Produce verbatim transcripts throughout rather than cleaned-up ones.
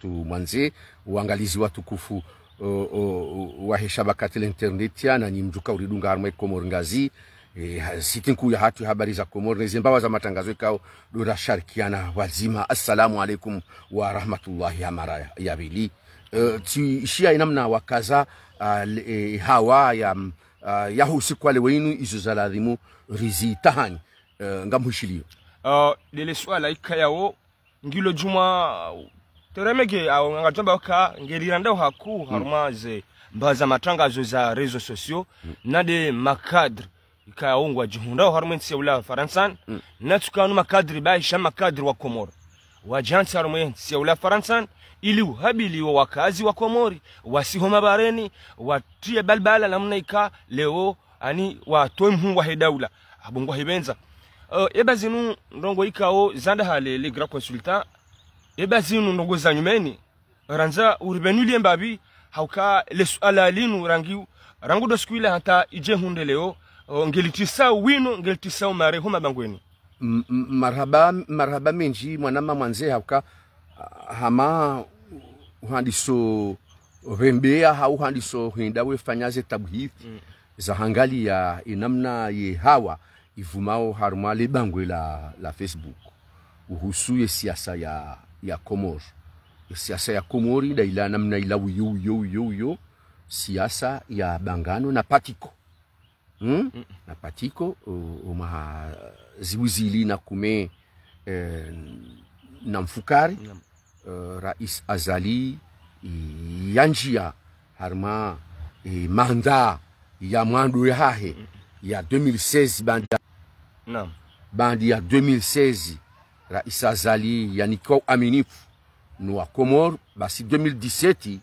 tu mwandze, wangalizi watukufu, o, o, o, wahe shabaka la internet ya, nanyi mdjuka uridunga harumwa Komori Ngazi, e, ha-, site nkuu yahatru ya habari za Komori, neze mbawa za matangazo ikao ndo rasharikiana wadzima. Assalamu alaikum wa rahmatullahi ya mara ya, ya pvili. E, tsi, shiya inamna wakaza, a, le, e, hawa ya, m-, a, ya usiku wa leo inu izo za ladhimu rizitahani. E, ngamhushiliyo. Ah, lele suala ikayao, ngilo djumwa, teremege, au ngadjomba ka, ngelirandao haku, harumwa ze, mbawa za matangazo za réseaux sociaux, na nde makadre, ikayao ngwadjihundrao harumwa entsi ya ula Farantsa, na tsukanu makadre baisha makadre wa Komori. Wadjantsi harumwa entsi ya ula Farantsa, ili uhabili wo wakazi wa Komori, wasiho mabareni, watriye balbala namna ika leo, ani watowe mhuu wahe daula, abo ngwahipvendza. Eh, eba zinu ndrongoo ikao zanda hale le grand consultant, eba zinu ndrongoo za nyumeni, randza uripvenuliye mbapvi, hauka le suala linu rangi, rangu ndo siku ila hata idje hundre leo, o, ngelitrisao wino, ngelitrisao mare ho mabangweni. M-, m-, marahaba, marahaba mendji, mwanama mwandze hauka, ah, hama uhandiso pvembeya, hau uhandiso hwenda wefanya ze tabuhithi, za hangaliya inamna ye hawa ivumao harumwa le bangwe la, la Facebook. Uhusu ye siasa ya, ya Komori. Ye siasa ya Komori, nda ila namna ila uyo, uyo, uyo, uyo. Siasa ya bangano na patiko. Hmm? Na patiko, o, o mwaha zihwi zili na kume, eh, na mfukare, eh, Rais Azali, i, yandjiya harumwa, eh, mandat ya mwando yahahe ya deux mille seize, baanda, baanda ya deux mille seize, Rais Azali yanikiwa uaminifu no wa Komori, basi deux mille dix-sept,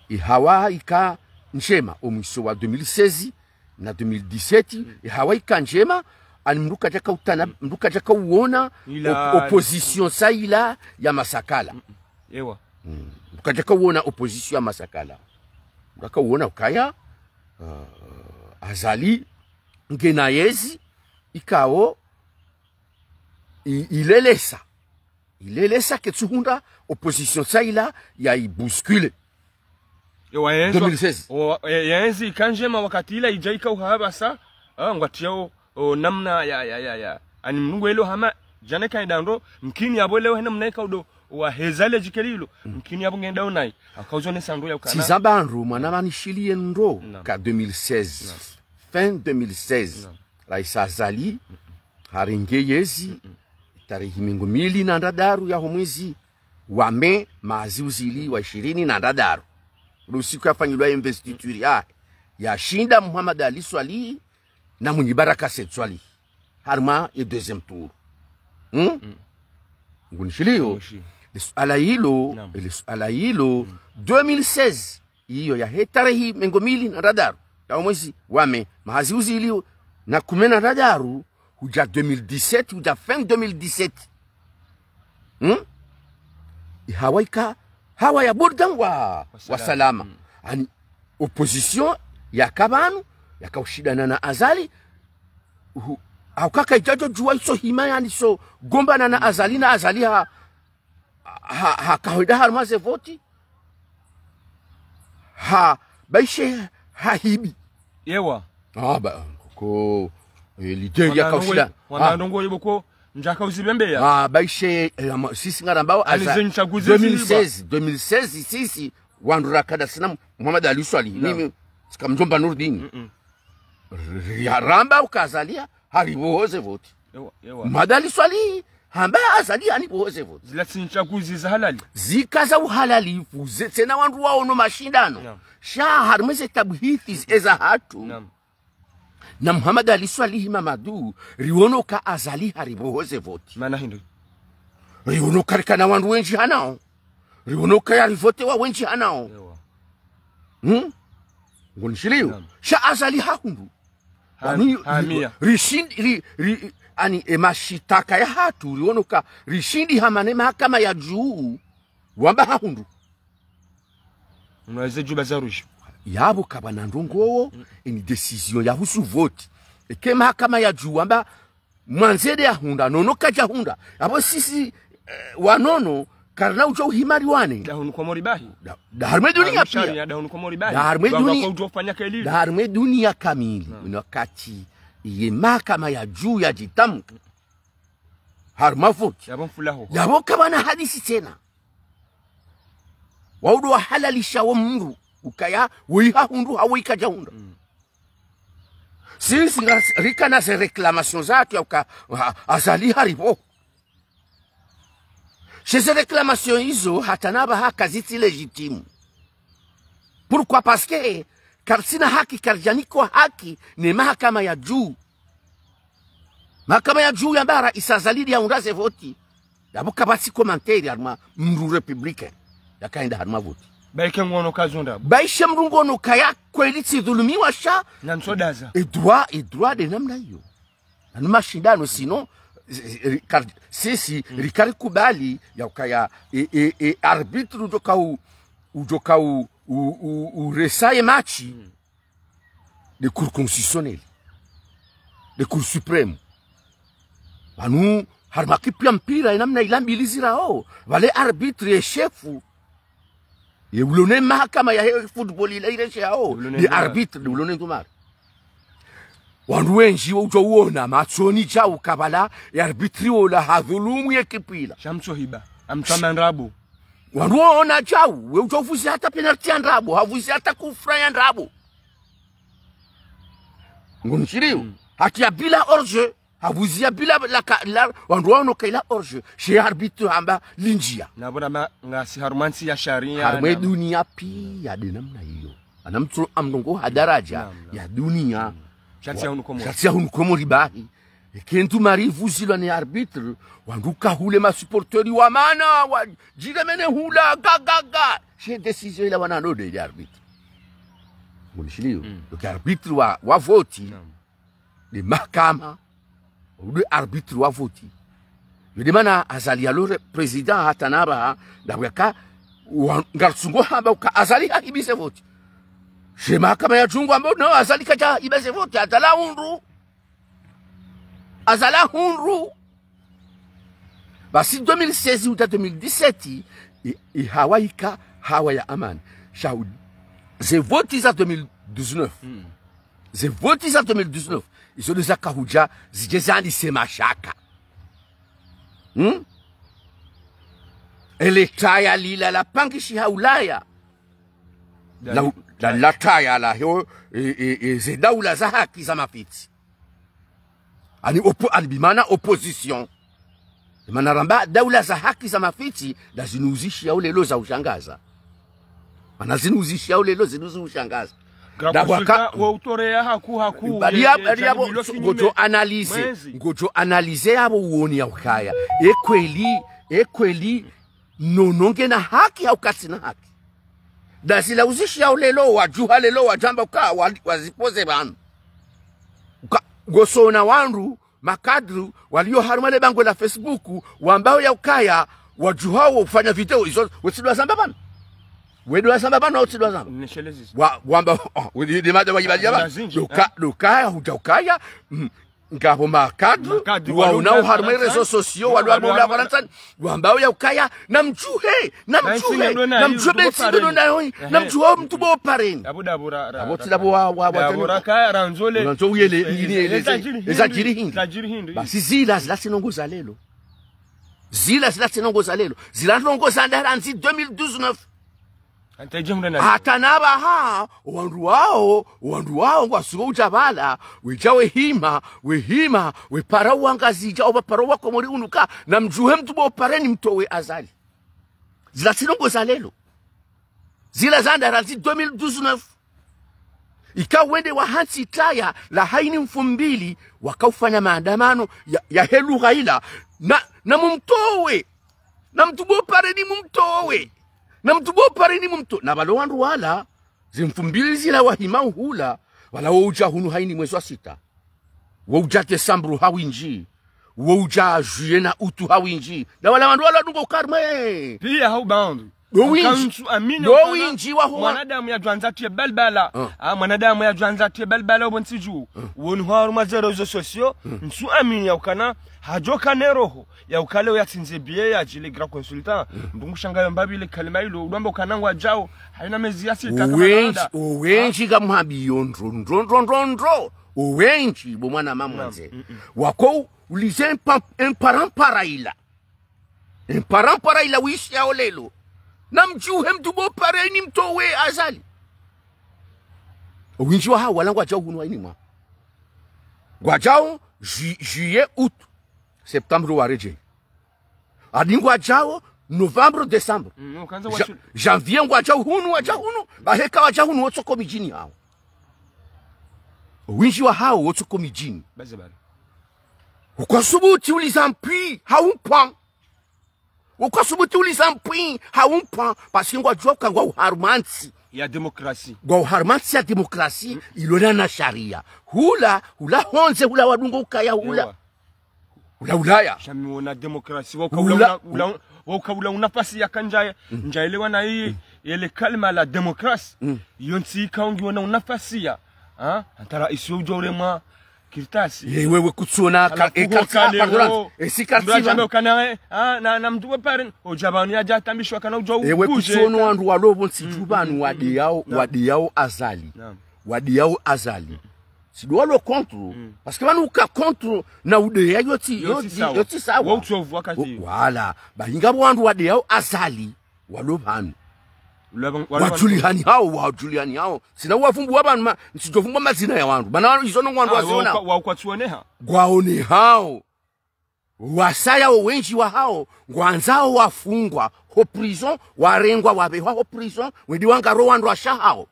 ihawa ika ndjema, o mwiso wa deux mille seize na deux mille dix-sept, ihawa ika ndjema, ani mndru kadjaka utana, mndru kadjaka uona op-, opposition sa ila ya masakala. Ewa. Mndru kadjaka uona opposition ya masakala. Mndru kadjaka uona ukaya, uh, Azali, ngena yezi, ikao, i-, ilelesa. Ilelesa ketsuhundra opposition sa ila ya ibouscule. Ewa, yenzi wa-, deux mille seize. Wa-, e, yenzi ika ndjema wakati ila idja ika uhaba sa, ah, ngwatriyao, o, namna ya, ya, ya, ya. Ani mndru ngwelo hama, djana ka indandro, mkini yabo leo hena mna ika udo, waheza le djikelilo, mkini yabo ngenda unayi. Akauzo ne sandro ya ukana. Tsi za bandru, mwana manishiliye ndro, ka deux mille seize. Fin deux mille seize. Rais Azali, harenge yezi, tarehi mengo mili na ndraru ya ho mwezi wa mai, mwaha zihwi zili na ishirini na ndraru. Ndo siku yafanyilwa investiture yahe, yashinda Muhammad Ali Swalihi na Mwinyi Baraka Said Swalihi. Harumwa ye deuxième tour. Hmm? Ngunishiliyo. Le suala ilo, le suala ilo, deux mille seize, iyo yahe tarehi mengo mili na ndraru ya ho mwezi wa mai, mwaha zihwi zili na kume na ndraru, hudja deux mille dix-sept, hudja fin deux mille dix-sept. Hmm? Ihawa ika, hawa ya burdan wa, wa salama. Ani, opposition yaka pvanu, yaka ushindana na Azali, hu-, hauka kaidjadjo djuwa iso hima yani so gombana na Azali, na Azali ha, ha, ha kahwenda harumwa ze voti. Ha, baishe ha hibi. Ewa. Ah, ba, ko, eh, leader yaka ushindana. Wana ndrongoo ibo ko, ndjaka uzipvembeya. Ah, baishe, eh, ama, sisi ngarambao, ani Aza-, zenyi tsaguzi deux mille seize, deux mille seize, sisi, wandru rakada sina Muhammad Ali Swalihi. Mimi, tsika mdjomba Nurdin. Yaramba uka Azali haripvoho ze voti. Ewa, ewa. Muhammad Ali Swalihi, hamba Azali hanipvoho ze voti. Zila tsi ntsaguzi za halali. Zika za uhalalifu, ze, tsena wandru waono mashindano. Sha harumwa ze tabuhithi eza hatru. Na Muhammad Ali Swalihi Mamadu, riono ka Azali haripvoho ze voti. Mana hindri? Riono ka rikana wandru wendji hanao. Riono ka yarivotewa wendji hanao. Ewa. Hmm? Ngunishiliyo. Sha Azali hahundru. Ha-, wanu, ha-, ri-, rishindi, ri-, ri-, ani, e mashitaka yahatru, riono ka rishindi hama ne mahakama ya juu, wamba hahundru. Unaweze djuba za ruji. Yabo kapvana ndrongoo, ini décision yahusu voti. Eka mahakama ya juu wamba mwandzede yahundra, nono kadjahundra. Abo sisi, eh, wanono, karina udjo uhimari wane. Dahunu Komori bahi. Da, da harumwa dunia pia. Dahunu Komori bahi. Da harumwa dunia. Udjo ufanya kelili. Da harumwa dunia kamili. Wino wakati ye mahakama ya juu ya jitamka harumwa voti. Yapvo mfulaho. Yapvo kapvana hadisi tsena. Waudu wahalalisha wo mndru ukaya woyi hahundru hawoyi kadjahundra. Sisi nga rikana ze réclamations zatru ya uka Azali haripvo. She ze réclamations izo hata na pvaha kazitsi légitimes. Pourquoi? Parce que karitsina haki, karidjanikwa haki ne mahakama ya juu. Mahakama ya juu yamba raisi Azali ndiye yahundra ze voti. Yapvo kapvatsi commentaire harumwa mndru républicain yakaenda harumwa voti. Baike ngono kazunda. Baishe mndru ngono kaya kweli tsidhulumiwa sha. Na ntsodaza. E droit, e droit de namna iyo. Anu mashindano sinon, e, e, e, kar-, sisi, rikari kubali ya ukaya, e, e, e, arbitre udjo ka u, udjo ka u, u, u, u resaye match, de Cour constitutionnelle, de Cour suprême. Pvanu, harumwa kipu ya mpira, ye namna ila mbili zirao, pvale arbitre ye shefu, ye ulo ne mahakama yahe football ila ireshe yao, de arbitre, de ulo ne ndumari. Wandru wendji wo udjo uona, matsoni djao ukaya pvala, ye arbitre wola hadhulumu ye kipu ila. Sha mtsohiba, amtsama ndrabo. Wandru woona djao, we udjo uvuzi hata penalty ya ndrabo, havuzi hata coup franc ya ndrabo. Ngunishiliyo. Hata ya bila hors-jeu, havuzi ya bila la ka-, la, wandru waono ka ila hors-jeu, she arbitre hamba linjia. Na bona ma, ngasi harumwa ntsi ya sharia. Harumwa dunia pia de namna iyo. Ana mtru amrongoa ha daraja ya dunia. Sha tsi ya hunu Komori. Sha tsi ya hunu Komori bahi. Eka ndumari ivuzilwa ne arbitre, wandru kahule ma supporters wa mana, wadjiremene hula, ga, ga, ga. She décision ila wana node ile arbitre. Ngunishiliyo. Donc arbitre wa, wa voti, de mahakama, ou de arbitre wa voti. Yo de mana Azali yalo re-, président hata na pvaha, ndapvo yaka, wa, ngartsungo hamba uka Azali hahiba ze voti. She mahakama ya juu ngwambo, no, Azali kadjahiba ze voti, hata la hundru. Azali hundru. Basi deux mille seize hata deux mille dix-sept, i, i hawa ika hawa ya amani. Sha u, ze voti za deux mille dix-neuf. Ze voti za deux mille dix-neuf. Izo de zaka hudja zidje zandise mashaka. Hmm? Ele taya lila la pangishiha Ulaya. La, la, la taya la heo, e, e, e, ze daula za haki za mafitsi. Ani oppo-, ani bimana opposition. Bimana ramba daula za haki za mafitsi, nda zinu uzishiya ulelo za ushangaza. Mana zinu uzishiya ulelo, zinu zi ushangaza. Nda pvwaka, wa utoreya haku, haku, bali ya, ye, ye, bali ya bo, janibi lo kinyume. Ngodjo analyser, mwenzi. Ngodjo analyser yapvo uone ya ukaya. E kweli, e kweli, nono ngena haki hau katsina haki. Nda zila uzishiya ulelo, wadjuha lelo, wadjamba uka, wa, wazipoze pvanu. Uka, ngosona wandru, makadru, waliyo harumwa le bangwe la Facebook, wambao ya ukaya, wadjuhao ufanya video, izo, wetsi ndo wazamba pvanu. Wendo wazamba pvanu, wetsi ndo wazamba. Nishelezi. Wa, wamba, oh, wende, de mada wa ibali yaba. Mada zinji, doka, eh. Doka, hudja ukaya, mm, ngapvo makadru, makadru, waona uharumwa réseaux sociaux, walo harumwa Farantsa, wambao ya ukaya, namdjuhe, namdjuhe, namdjuhe bentsi ndo nayo, namdjuhe mtu bo pareni. Abo tsi labo wa, wa, wa, randzo uyele, ini eleze, eza djiri hindri. Basi zila, zila tsi ndrongoo za lelo. Zila, zila tsi ndrongoo za lelo. Zila ndrongoo za ndarandzi deux mille dix-neuf. Hata na pvaha, wandru wao, wandru wao, ngwasuko udja pvala, wedja wehima, wehima, wepara uwangazidja, opvapara uwa Komori unuka, namdjuhe mtu bo pareni mtowe Azali. Zila tsi ndrongoo za lelo. Zila za ndarandzi deux mille dix-neuf. Ika wende wahantsi taya la hayini mfumbili, wakaufanya maandamano ya, ya he lugha ila, na, namumtowe. Namtu bo pareni mumtowe. Namtu bo pareni mumto-, na pvalo wandru wala, ze mfumbili zila wahima uhula, wala wo udja hunu hayini mwezi wa sita. Wo udja décembre ha windji. Wo udja juillet na août ha windji. Na wala wandru wala dungo karmwe. Pia hau bandu. Ndo windji. Ntsu amini ndo ukana windji wa huwa. Mwanadamu yadjwandza tiye balbala. Ah. Ah, mwanadamu yadjwandza tiye balbala opvo ntsi dju. Woni hwarumwa ze réseaux sociaux. Ntsu amini ya ukana hadjoka ne roho ya ukale uyatsindze biye yadje le grand consultant. Ndungu shanga yo mbapvi le kalima ilo, udjwamba ukana ngwadjao, hayina mezi ya sita kama wendji, nada. Wendji kamwambiyo ndro, ndro, ndro, ndro, ndro. Wendji, bo mwana mama mwanze. Wako ulize mpa-, mparampara ila. Mparampara ila wishiyao lelo. Na mdjuhe mdru bo pareni mtowe Azali. Windji wa hawo wala ngwadjao hunu hayina mwaha. Ngwadjao ju-, juillet, août, septembre waredjeyi. Hadi ngwadjao novembre, décembre. Mm, ukandza ja-, washul- janvier ngwadjao hunu, wadjao hunu. Bahi eka wadjao hunu wotsoko midjini hawo. Windji wa hawo wotsoko midjini. Baze bale. Ukwasubuti uliza mpwi, hau mpwa. Ukwasubuti uliza mpwi, hau mpwa. Parce que ngwadjuwa uka ngwao harumwa ntsi. Ya démocratie. Ngwao harumwa ntsi ya démocratie, ilo na na sharia. Hula, hula hondze, hula wadungo ukaya hula. Ewa. Hula Ulaya. Sha mi wona démocratie. Wauka hula, hula, hula, wauka hula unafasi ya kandjaye. Ndjaelewa na iyi, yele kalima la démocratie. Yontsi ika ungi wona unafasi ya. Ha? Antara isi udjo uremwa kartasi. Ye, wewe kutsona ka-, halafu e kartasi, pardon. E si kartasi. Mdru adjambe ukana, eh, ah, na, na mdru we pare, odja pvanu yadja atambishwa kana udjo. Ewe ubuje. Kutsono wandru walo pvo ntsi dju pvanu wadeyao, wadeyao Azali. Naam. Wadeyao Azali. Tsi ndo walo contre. Parce que pvanu uka contre na udeya yotsi, yotsi sawa. Yotsi sawa. Wa utsovu wakati. Wala. Bahi ngapvo wandru wadeyao Azali. Walo pvanu. Wadjulihani hawo, wadjulihani hawo. Tsina uwavumbuwa pvanu ma, ntsidjovumbuwa madzina ya wandru. Mana izo no wandru waziona. Wa ukwatsuoneha. Ngwaonehao. Wasaya wo wendji wa hawo, ngwandzao wafungwa. Ho prison, warengwa, wabehwa ho prison, wende wangaro wandru washe hawo.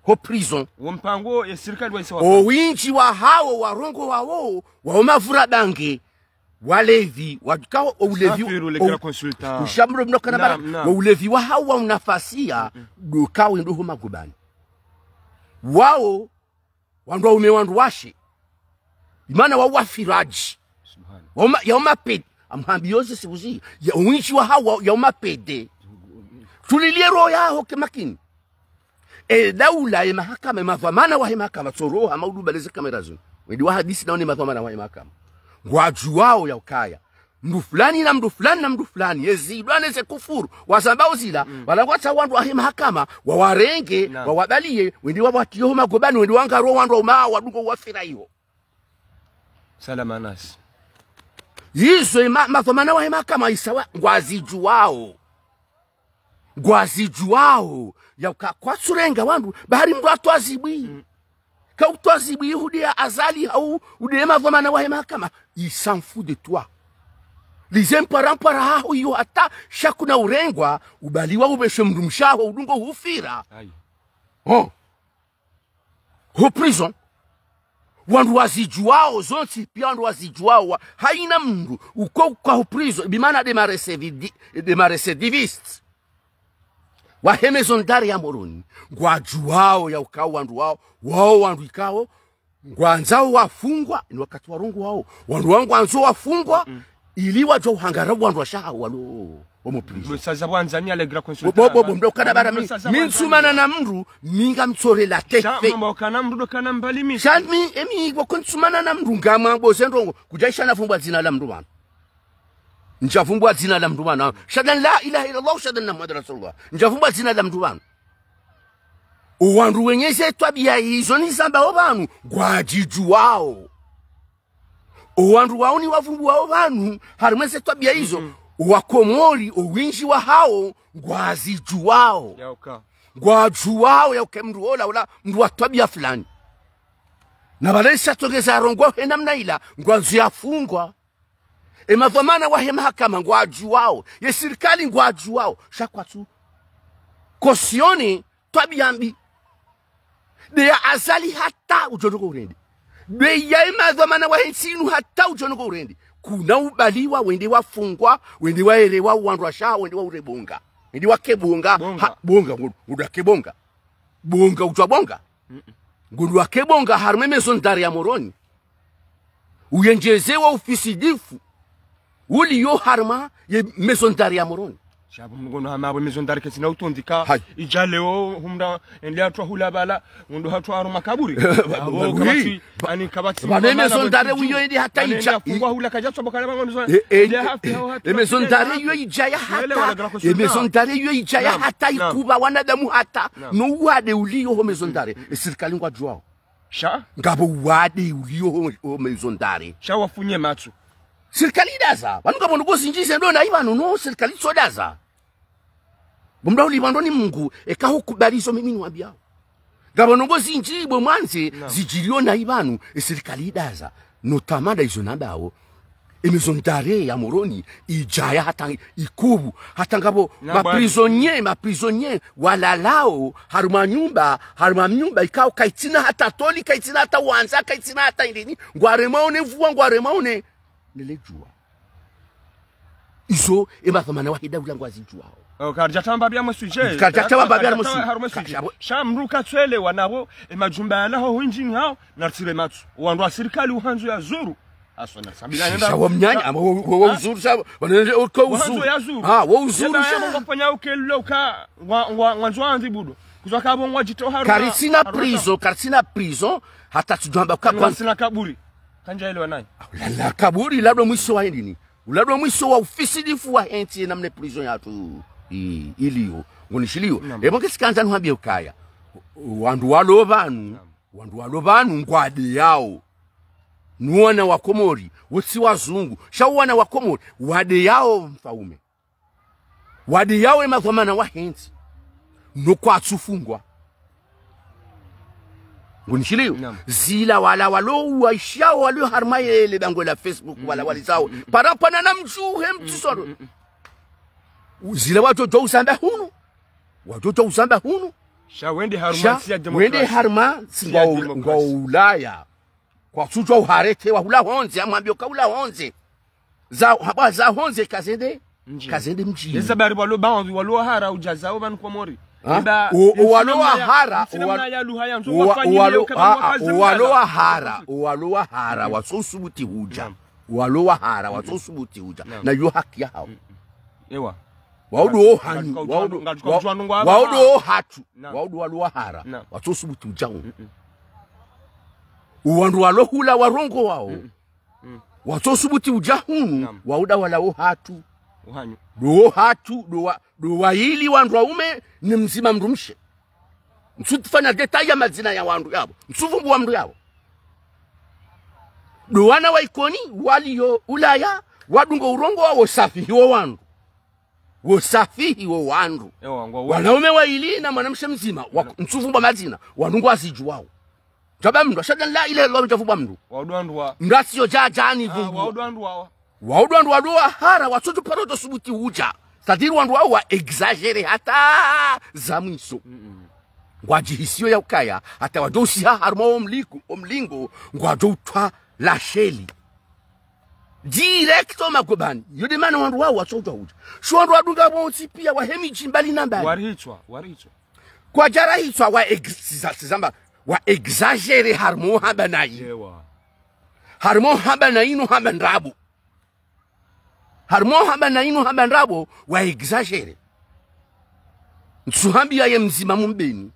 Ho prison. Wo mpango ye sirikali waisa wa. O windji wa hawo, warongowawo, wao mavura bange. Walevi, wadukao o ulevi. Safi, le grand consultant. Ushamro mno kana bara, naam, naam. Wa ulevi wa hawo wa unafasiya, ndo kawe ndo ho magobani. Wao, wandru waume wandru washe. Imana wao wafiradji. Subhana. Wao ma-, yao mapede. Amhambi yoze sibuzi. Ya windji wa hawo, yao mapede. Tulilie roho yaho ke makini. E daula ye mahakama, e madhwamana wahe mahakama, tsoroha maudu baleze kamera zinu. Wende wahadisi nao ne madhwamana wahe mahakama. Ngwadjuwao ya ukaya. Mdru fulani na mdru fulani na mdru fulani. Ye zidwane ze kufuru. Wazambao zila, wala ngwatsaho wandru wahe mahakama, wawarenge, wawabaliye, wende wawatiye ho magobani, wende wangaro wandru waume, wadungo wafira iho. Salama nasi. Izo e ma-, madhwamana wahe mahakama isawa, ngwazidjuwao. Ngwazidjuwao, ya uka kwatsurenga wandru, bahari mdru atwazibwi. Ka utwazibwi hudeya Azali hau, udeya madhwamana wahe mahakama, il s'en fout de toi. Lize mpara mpara haho iyo hata sha kuna urengwa, ubaliwa ubeshe mdru mshe haho, udungo hufira. Ayi. Oh. Ho prison. Wandru wazidjuwao, zontsi piya wandru wazidjuwao, wa, hayina mndru, uko uka ho prison, bimana de ma récidivi-, de ma récidivistes. Wahe maison d'arrêt ya Moroni, ngwadjuwao ya ukao wandru wao, wao wandru ikao, ngwandzao wafungwa, ni wakati warongowawo, wandru wao ngwandzo wafungwa, ili wadjo uhangara wandru washe hawo walo omo prison. Msaza wandzani ya le grand consultant. Bo, bo, bo, mdo kada bara mi, mi ntsumana na mndru, mi ngamtsorela tefe. Sha, mama, ukana mndru, ukana mbali mi. Sha mi, emi, wako ntsumana na mndru, ngama, bo, ze ndrongo, kudjaisha navumbwa dzina la mndru pvanu. Ndjavumbwa dzina la mndru pvanu. Shahadan la ilaha illallah, shahadan na Muhammad Rasulullah. Ndjavumbwa dzina la mndru pvanu. O wandru wenye ze twabiya izo nizambao pvanu, ngwadjidjuwao. O wandru wao niwavumbuwao pvanu, harimwa ze twabiya izo, o Wakomori, o windji wa hawo, ngwazidjuwao. Ya uka. Ngwadjuwao, ya uka mndru ola, ola, mndru wa twabiya fulani. Na pvale sha tongeza arongowa he namna ila, ngwandzo yafungwa. E madhwamana wahe mahakama ngwadjuwao, ye sirikali ngwadjuwao, sha kwatsu cautionner twabiya mbi. Deya Azali hata udjo ndrongo urende. Deya e madhwamana wahe ntsi inu hata udjo ndrongo urende. Kuna ubaliwa, wende wafungwa, wende waerewa, wandru washe hawo, wende waurebonga. Wende wake bonga. Bonga. Ha, bonga, ngu-, ngudjo wake bonga. Bonga, udjwa bonga. Ngudjo wake bonga, harimwa e maison d'arrêt ya Moroni. Uyendjeze wo ufisidifu uliyo harimwa ye maison d'arrêt ya Moroni. Sha pvo mngono hama pvo maison d'arrêt ketsina utondzi ka. Hayi. Idja leo humra ende hatru hula pvala, ndo hatru harumwa kaburi. Pvo, pvo, pvo, kapvatsi, ani kapvatsi. Pvanu pvamana maison d'arrêt pvo iyo ende hata idja. Fungwa hula kadja tsobo kala mangono zo. Eh, eh, ende hafi hao hata. E maison d'arrêt iyo idja ya hata. E maison d'arrêt iyo idja ya hata, ikubali wanadamu hata. Naam. No uwade uliyo ho maison d'arrêt. E sirikali ngwadjuwao. Sha? Ngapvo uwade uliyo ho, ho maison d'arrêt. Sha wafunye matso. Sirikali idaza. Pvanu ngapvo ndrongoo zindji zendo na ipvanu, no, sirikali itsodaza. Bo mdru ulipvandwa ni Mungu, eka hukubali izo mimi niwambiyao. Ngapvo ndrongoo zindji bo mwandze, naam, zidjiriyo na ipvanu, e sirikali idaza. Notamment izo nambao. E maison d'arrêt ya Moroni, idjaya hata ikubali, hata ngapvo, na ma prisonniers, ma prisonniers, walalao, harumwa nyumba, harumwa nyumba, ikao kaitsina hata toli, kaitsina hata wandza, kaitsina hata indrini, ngwaremao ne mvua, ngwaremao ne, nele djuwa. Izo, e madhwamana wahe daula ngwazidjuwao. Oh, karidja tamba pvia mwe sujet. Karidja tamba pvia mwe sujet. Harumwa sujet. Sha mdru katsuelewa napvo, e majumba yalaho hwindjini hao, naritsire matso. Wandru wa sirikali uhandzo yazuru. Asona, sabila nenda. Sha wo mnyanya, ama wo, wo, wo uzuru, sha, wanende uko uzuru. Uhandzo yazuru. Ah, wo uzuru, sha. Yeba ya ngwafanya uke lilo ka, ngwa, ngwa, ngwandzo andzi budo. Kuzwa kapvo ngwadjitowa harumwa. Karitsina prison, karitsina prison, hata tsudjwamba ka. Karitsina kaburi. Kandja elewa nayi. La, la kaburi, labda mwiso wa indrini. Uladwa mwiso wa ufisidifu wahe ntsi ye namna prison yatru i-, iliyo. Ngonishiliyo. Naam. Epvo ngesikandza nuhambie ukaya. Wandru walo pvanu. Naam. Wandru walo pvanu ngwadeyao. Ni wana wa Komori. Wo tsi wazungu. Sha wana wa Komori. Wadeyao mfaume. Wadeyao e madhwamana wahe ntsi. No kwatsufungwa. Ngonishiliyo. Naam. Zila wala walo waishao walo harumwa yele bangwe la Facebook wala walizao. Para pana na mdjuhe mtsisoro. Zila wadjodjo uzamba hunu. Wadjodjo uzamba hunu. Sha wende harumwa ntsi ya demokrasi. Wende harumwa ntsi ngwa u-, ngwa Ulaya. Kwatsudjuwa uhareke wahula hondze, amwambio kahula hondze. Za, haba za hondze kazende. Mdjini. Kazende mdjini. Eza bari walo baadhi, walo wahara udja zao pvanu Komori. Ha? Eba, o, o walo wahara, o walo, o wa-, o walo, a, a, o walo wahara, o walo wahara, watsosubuti hudja. Naam. Walo wahara, watsosubuti hudja. Naam. Na yo haki yahao. Mm. Ewa. Wao ndo hanyu, wao ndo, wao ndo hatru, wao ndo walo wahara, watsosubuti hudja hunu. Mm-mm. Wandru walo hula warongoao. Mm-mm. Mm. Watsosubuti udja hunu, naam, wauda wala wo hatru. Uhanyu. Ndo wo hatru, ndo wa, ndo waili wandru waume, ni mdzima mdrumshe. Ntsufanya détail ya madzina ya wandru yapvo. Ntsuvumbuwa mndru yapvo. Ndo wana wa Ikoni, waliyo Ulaya, wadungo urongoa wo safihi wo wandru. Wo safihi wo wandru. Ewa, ngwa wanaume waili na mwanamshe mdzima, wa, ntsuvumbuwa madzina, wandru ngwazidjuwao. Djaba mndru, ashhadu an la ilaha illallah, djavumbuwa mndru. Waudu wandru wa. Mndru asiyo dja, dja ni vumbuwa. Ah, waudu wandru wa. Waudu wandru walo wahara, watsodjo paro djo subuti udja. C'est-à-dire wandru wao wa exagéré hata za mwiso. Mm-mm. Ngwadjihisiyo ya ukaya, hata wadjo usiha harumwa wo mlingo, wo mlingo, ngwadjo utwa lasheli. Direct o magobani. Yo nde mana wandru wao watsodjo udja. Sho wandru wadunga wontsi pia wahe midji mbali na mbali. Warihitswa, warihitswa. Kwadjarahitswa wa ex-, siza-, sizamba, wa exagéré harumwa hamba nayi. Ewa. Harumwa hamba nayi no hamba ndrabo. Harumwa hamba nayi no hamba ndrabo, wa exagéré. Ntsuhambia ye mdzima mumbeni.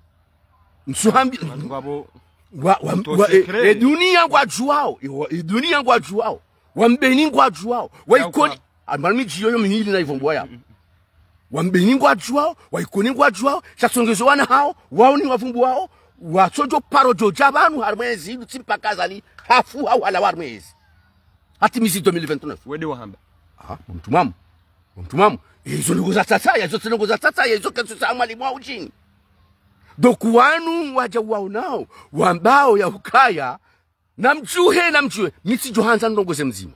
Ntsuhambi-, wandru wapvo wa, wa, wa, e, e dunia ngwadjuwao, e, wa, e dunia ngwadjuwao. Wa Mbeni ngwadjuwao. Wa Ikoni. Amwali midji yoyo mihili na ivumbuwa yapvo. Wa Mbeni ngwadjuwao, wa Ikoni ngwadjuwao, sha tsongezo wana hao, wao ni wavumbuwao, watsodjo paro djo dja pvanu harumwa ezi, dutsi mpaka Azali hafu hau halawa harumwa ezi. Hatimizi deux mille vingt-neuf. Wende wahamba. Ah, mtru mwamu. Mtru mwamu. Izo ndrongoo za tsatsa, izo tsi ndrongoo za tsatsa, izo ketsu sa mwalimu wa udjini. Donc wanu wadja wao nao, wambao ya ukaya, namdjuhe, namdjuhe, mi tsidjo handza ndrongoo ze mdzima.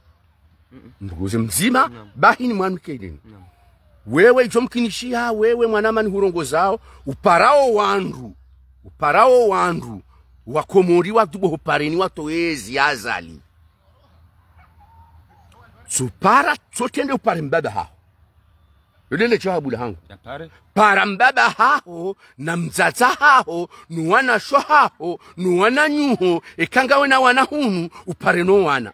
Ndrongoo ze mdzima, naam, bahi ni mwanu kedeni. Naam. Wewe idjo mkinishiha, wewe mwanamani hurongozao, uparao wandru, uparao wandru, wa Komori wa dubo hupareni watowe ezi ya Azali. Tsupara, tsotrende upare mbaba haho. Yo ndele jawabu lahangu. Yapare. Para mbaba haho, na mdzadze haho, no wanashe haho, no wananyaho, eka ngawe na wana hunu, upare no wana.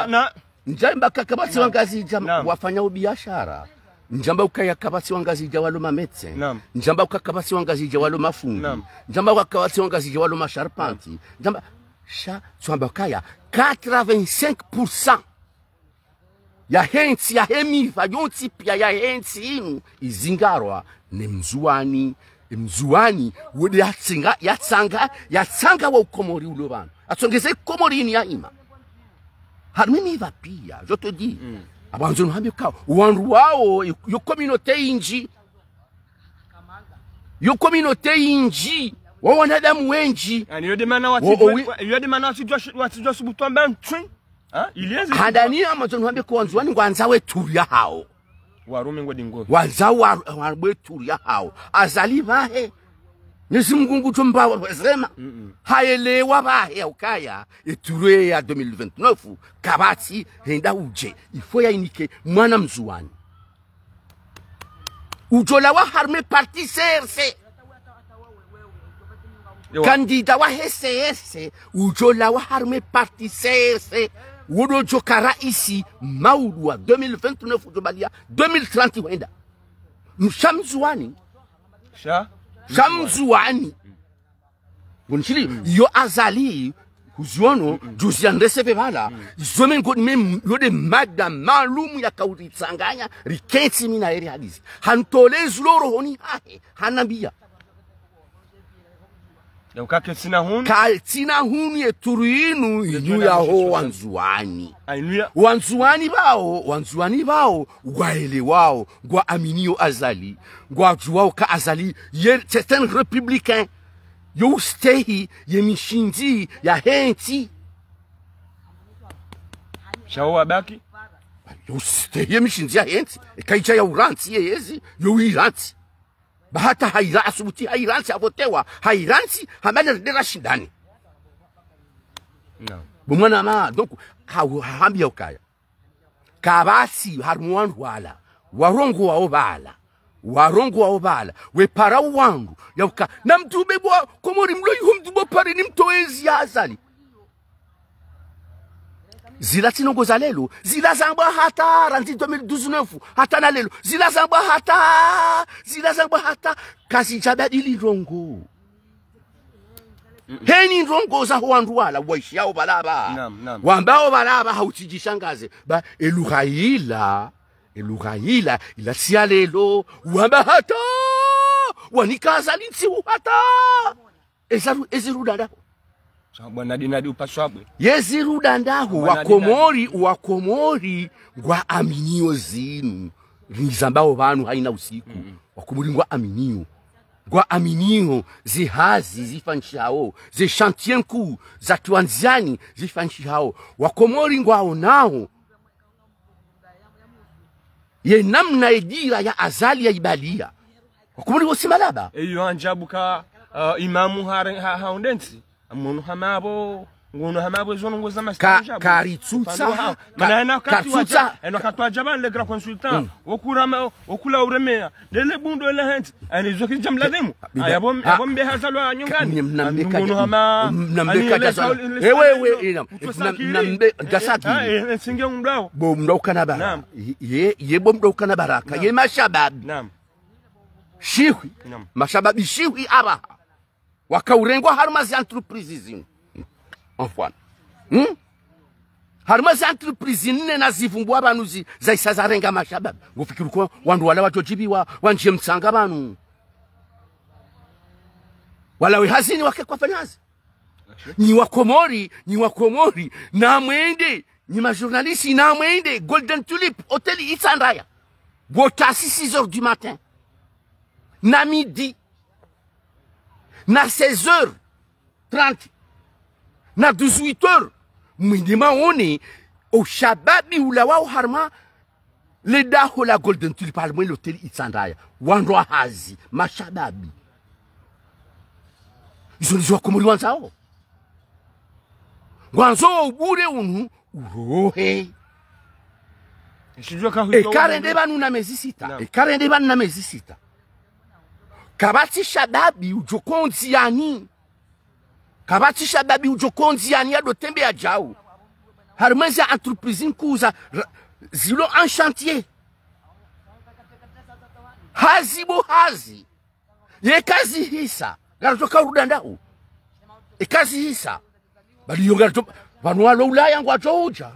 Ndjamba, na, na, ndjamba ukaya kapvatsi Wangazidja wafanyao biashara. Ndjamba ukaya kapvatsi Wangazidja walo ma médecins. Ndjamba ukaya kapvatsi Wangazidja walo mafundi. Ndjamba ukaya kapvatsi Wangazidja walo ma charpentiers. Ndjamba, sha, tsamba ukaya quatre-vingt-cinq pour cent yahe ntsi, yahe miva yontsi pia yahe ntsi inu izingarwa ne Mndzuwani. Mndzuwani, wo nde yatsanga, yatsanga, yatsanga wa Ukomori ulo pvanu. Atsongeze Komori inu ya ima. Harumwa miva pia, je te dis. Apvo ngamwandzo nihambe ukaya wandru wawo, yo communauté indji. Yo communauté indji. Wo wanadamu wendji. Yaani, yo nde mana watsidjwa, yo nde mana watsidjwa, watsidjwa subutu wambe ntsu. Handani ngamwandzo nihambe ukaya Wandzuwani ngwandzao ye turu yahawo. Warume ngo dingo. Ngwandzao wa, wa, ye turu yahawo. Azali pvahe. Mwenyezi Mungu ngudjo mba wa rehema. Hayelewa pvahe ukaya ye turu ya deux mille vingt-neuf, kapvatsi hwenda udje. Il faut yainike mwana Mndzuwani. Udjo lawa harumwa ye parti C R C. Candidat wahe C R C, udjo lawa harumwa ye parti C R C. Wo ndo djo ka raisi maudu wa deux mille vingt-neuf, udjo balia deux mille trente hwenda. Msha Mndzuwani. Sha? Sha Mndzuwani. Ngonishiliyo Azali, huziono, juzi ya ndese pvala, zo mengo ni mem-, yo nde mada maalumu yaka uritsanganya, rikentsi mi naye rihadisi. Hantolea zulo rohoni hahe, hanambia. Ya uka ketsina hunu. Ketsina hunu ye turu inu, inu yaho Wandzuwani. Ainu ya. Wandzuwani pvao, Wandzuwani pvao, ngwaelewao, ngwaaminio Azali, ngwadjuwao ka Azali, ye, c'est un républicain. Yo ustehi ye mishindzi yahe ntsi. Sha wo wabaki? Yo ustehi ye mishindzi yahe ntsi. Eka idja ya urantsi ye yezi, yo uirantsi. Ba hata haira asubuti, hairantsi avotewa, hairantsi, hamane rende rashindane. Naam. Bo mwanama, donc, ha, hahambia ukaya. Kapvatsi harumwa wandru wala, warongowao pvala, warongowao pvala, wepara wandru, ya uka, na mdru be bo Komori mlo iho mdru bo pare ni mtoezi ya Azali. Zila tsi ndrongoo za lelo, zila zambwa hata, randzi deux mille dix-neuf, hata na lelo, zila zambwa hata, zila zambwa hata, kazidjabadili ndrongoo. Heni ndrongoo zaho wandru wala, waishiyao pvala pva. Naam, naam. Wambao pvala pva, hautsidjishangaze. Ba, elugha ila, elugha ila, ila tsi ya lelo, wamba hata, wanika Azali ntsihu hata. Eza ru-, ezi rudadaho. Sha bwana dinadi upaswa bwe. Yezi rudadaho, bwana dinadi. Wakomori, Wakomori, ngwaaminio zinu. Nizambao pvanu haina usiku. Mm-mm. Wakomori ngwaaminio. Ngwaaminio, zihazi zifanyishihao, ze chantier nkuu, za twanziani zifanyishihao. Wakomori ngwaonao. Ye namna ye dira ya Azali ya ibalia. Wakomori wosi malaba. Eyo anjabu ka, uh, imamu hare-, ha, ha undentsi. Amono hama bo, ngono hama bo zono ngoza masta ka, anjabu. Karitsutsa, upande wa ha-, ka-, mana ena wakati karitsutsa. Waja, ena wakati waja ba le grand consultant. Mm. Okurama, okula uremea. Lele bundo ele hentsi. Ani zo kidja mladhimu. Biba. Aya bo m-, ha. Aya bo mbe hazalwa nyongani. Mnambe ka-, mnambe ka-, mnambe ka-, ewe, ewe, ina. Mnambe, gasaki. Eh, eh, singe mndao. Bo mndao kana baraka. Naam. Ye, ye bo mndao kana baraka. Naam. Ye mashababi. Naam. Shihwi. Naam. Mashababi shihwi aba. Wakaurengwa harumwa zi entreprises zinu. Mfano. Hmm? Harumwa zi entreprises nne na zivumbua pvanu zi, zaisa zarenga mashababi. Ngufikiri ko wandru wala wadjodjibiwa, wandjie mtsanga pvanu. Wala we hazini wake kwafanya hazi. Nyi Wakomori, nyi Wakomori, namwende, nyi ma journalistes, namwende, Golden Tulip, hôtel Itsandraya. Bota six heures du matin. Na midi. Na seize heures trente, na dix-huit heures, mwende maone, o shababi ula wao harumwa le daho la Golden Tulip, harumwa l'hôtel Itsandraya. Wandru wa hazi, mashababi. Izo ndizo Wakomori wandzao. Ngwandzo ubure unu, urohe. Shidjua ka. Eka rende pvanu na mezi sita. Naam. Eka rende pvanu na mezi sita. Kapvatsi shababi udjo kondzi yani. Kapvatsi shababi udjo kondzi yani ya dotembe ya djau. Harumwa zi entreprises nkuu za ra-, zilo en chantier. Hazi bo hazi. Ye kazi hisa. Ngaridjo ka urudandau. Ye kazi hisa. Bali yo ngaridjo, pvanu walo Ulaya ngwadjo udja.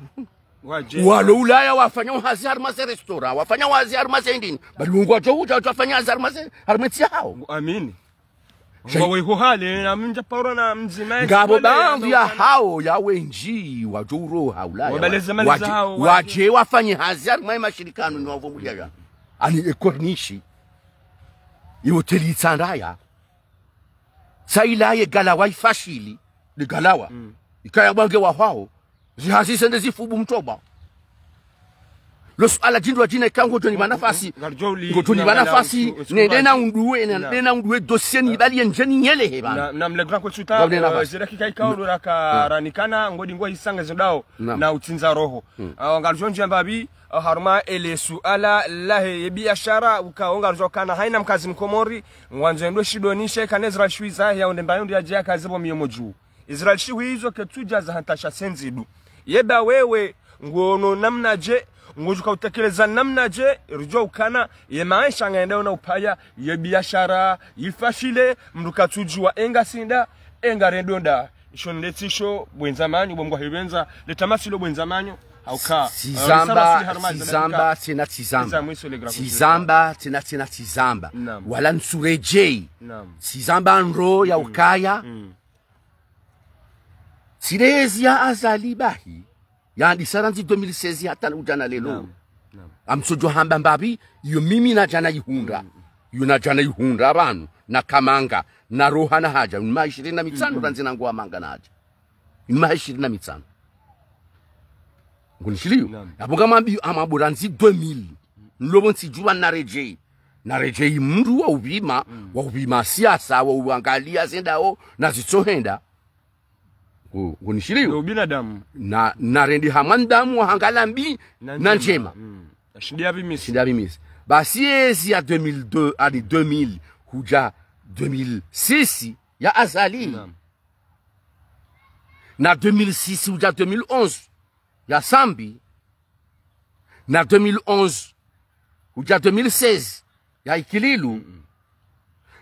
Waje. Walo Ulaya wafanya hazi harumwa ze restaurant, wafanya hazi harumwa ze ndini. Bali yo ngwadjo udja, wadjo fanya hazi harumwa ze, harumwa ntsi yahao. Amini. Shai- Ngwa weho hale, na mndja paro na mdzima ngapvo baadhwi yahao ya wendji, wadjo uroha Ulaya. Wabaleze mali zahao, waje, waje. Waje wafanye hazi harumwa ye mashirika yanu ni wavo muliyaya. Ani ye corniche. Ye hôtel Itsandraya. Sa ila ye galawa ifashili, le galawa. Mm. Ikaya bwange wahao, zihazi zende zifubu mtobwa. Lo suala djindru wadjina ika ngodjo nipva nafasi. Ngodjo nipva nafasi, nende na unduwe, nende na unduwe dossier ni bali ye ndjeni nyele heba. Na, na mle grand consultant, eh, zile kika ikao ndo raka ranikana, ngodi ngwa isanga zindao, na utsindza roho. Ah, ngaridjo ndjia mbapvi, ah, harumwa ele suala lahe ye biashara, uka ngaridjo kana haina mkazi Mkomori, ngwandzo ndo shidonishe, kana Ezra Shwiza, ya unde mbayo ndi aje akaze bo miyomo dju. Ezra Shwiza izo ketsudja za hantasha senzidu. Yeba wewe, ngono namnaje, ngodjuka utekeleza namnaje, ridjo ukana, ye maesha ngaenda ona upaya, ye biashara, ifashile, mndru katsudjuwa enga sinda, enga rendonda. Isho ndetsisho bwendza manyo, bo mngwa hibendza, le tamasi lo bwendza manyo. Hauka, eh, tsizamba, tsizamba, tsena tsizamba. Tsizamba, tsena, tsena tsizamba. Naam. Wala ntsuredjei. Naam. Tsizamba ndro ya ukaya. Tsi le ezi ya Azali bahi. Yandisa randzi deux mille seize hata udja na leo. Naam. Naam. Amtsodjo hamba mbapvi, iyo mimi nadja nayihundra. Iyo nadja nayihundra pvanu, na kamanga, na roha na hadja. Inu maha ishirini na mitsanu randzi nangu wa manga na hadja. Inu maha ishirini na mitsanu. Ngunishiliyo? Naam. Yapvo ngamwambiyo, amwambo randzi deux mille. Nlopvo ntsidjuwa naredjei. Naredjei mndru wa upvima, wa upvima siasa, wa uangalia zendao, na zitsohenda. Ngu-, ngunishiliyo? Ndo ubinadamu. Na, narende ha mwanadamu wa hangala mbi na ndjema. Ashindi yapvimise. Ashindi yapvimise. Basi ezi ya deux mille deux, hadi deux mille, hudja deux mille six, ya Azali. Naam. Na deux mille six hudja deux mille onze ya Sambi, na deux mille onze hudja deux mille seize ya Ikililu,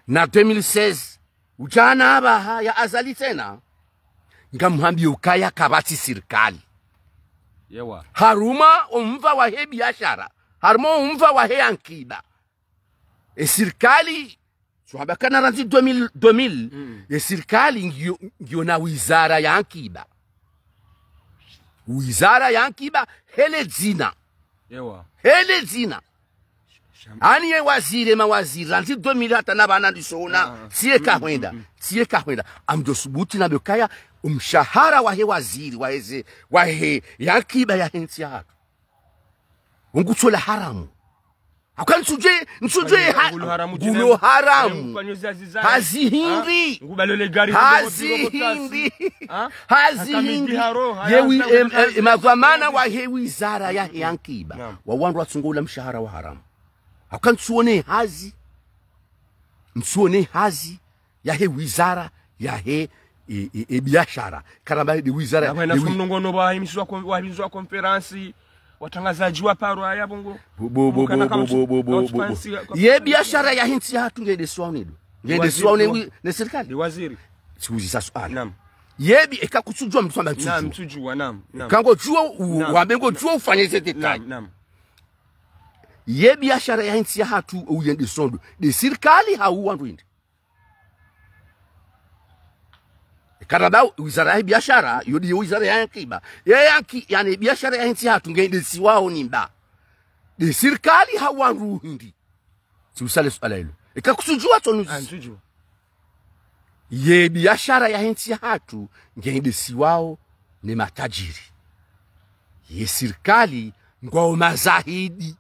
na deux mille seize hudja na apvaha ya Azali tsena, ngamhambiyo ukaya kapvatsi sirikali. Ewa. Harumwa omva wahe biashara, harumwa omva wahe ankiba. E sirikali, tsuhamba kana randzi deux mille, deux mille, e sirikali ngiyo, ngiyo na wizara ya ankiba. Wizara ya ankiba, hele dzina. Ewa. Hele dzina. Ani ye waziri, mawaziri, randzi deux mille hata na pvanu ndisona, tsiye kahwenda, tsiye kahwenda. Amdjo subuti nambe ukaya, omshahara wahe waziri, waheze, wahe, ya ankiba yahe ntsi yahatru. Ngutsola haramu. Hauka ntsudje, ntsudje ha-, ngulo haramu. Hazi hindri. Hazi hindri. Hazi hindri. Yewi, em, em, emadhwamana wahe wizara yahe ankiba. Naam. Wao wandru watsungo ula mshahara wa haramu. Hauka ntsuone hazi. Ntsuone hazi yahe wizara, yahe, e, e, e biashara. Karamba de wizara, de wi- mnongono wahimizwa kon-, wahimizwa konferansi, watrangazadji wa paro aya bongo. Bo, bo, bo, bo, bo, bo, bo, bo, bo, bo. Ye biashara yahe ntsi yahatru ngende swaune do. Ngende swaune wi-, ne sirikali. Ni waziri. Tsikuuzisa suala. Naam. Ye bi-, eka kutsudjuwa mndru amba ntsudjuwa. Naam, ntsudjuwa, naam, naam. Eka ngodjuwa u-, wambe ngodjuwa ufanye ze détails. Naam, naam. Ye biashara yahe ntsi yahatru uyende sondo. De sirikali hau wandru hindri. Karamba wizara ya biashara, yo ndiyo wizara ya ankiba. Ya anki-, yani biashara yahe ntsi yahatru ngende siwao ni mba. De sirikali hau wandru hindri. Tsiusale suala ilo. Eka kutsudjuwa tsonuzi. Ah, ntsudjuwa. Ye biashara yahe ntsi yahatru ngende siwao ne matajiri. Ye sirikali ngwao mazahidi.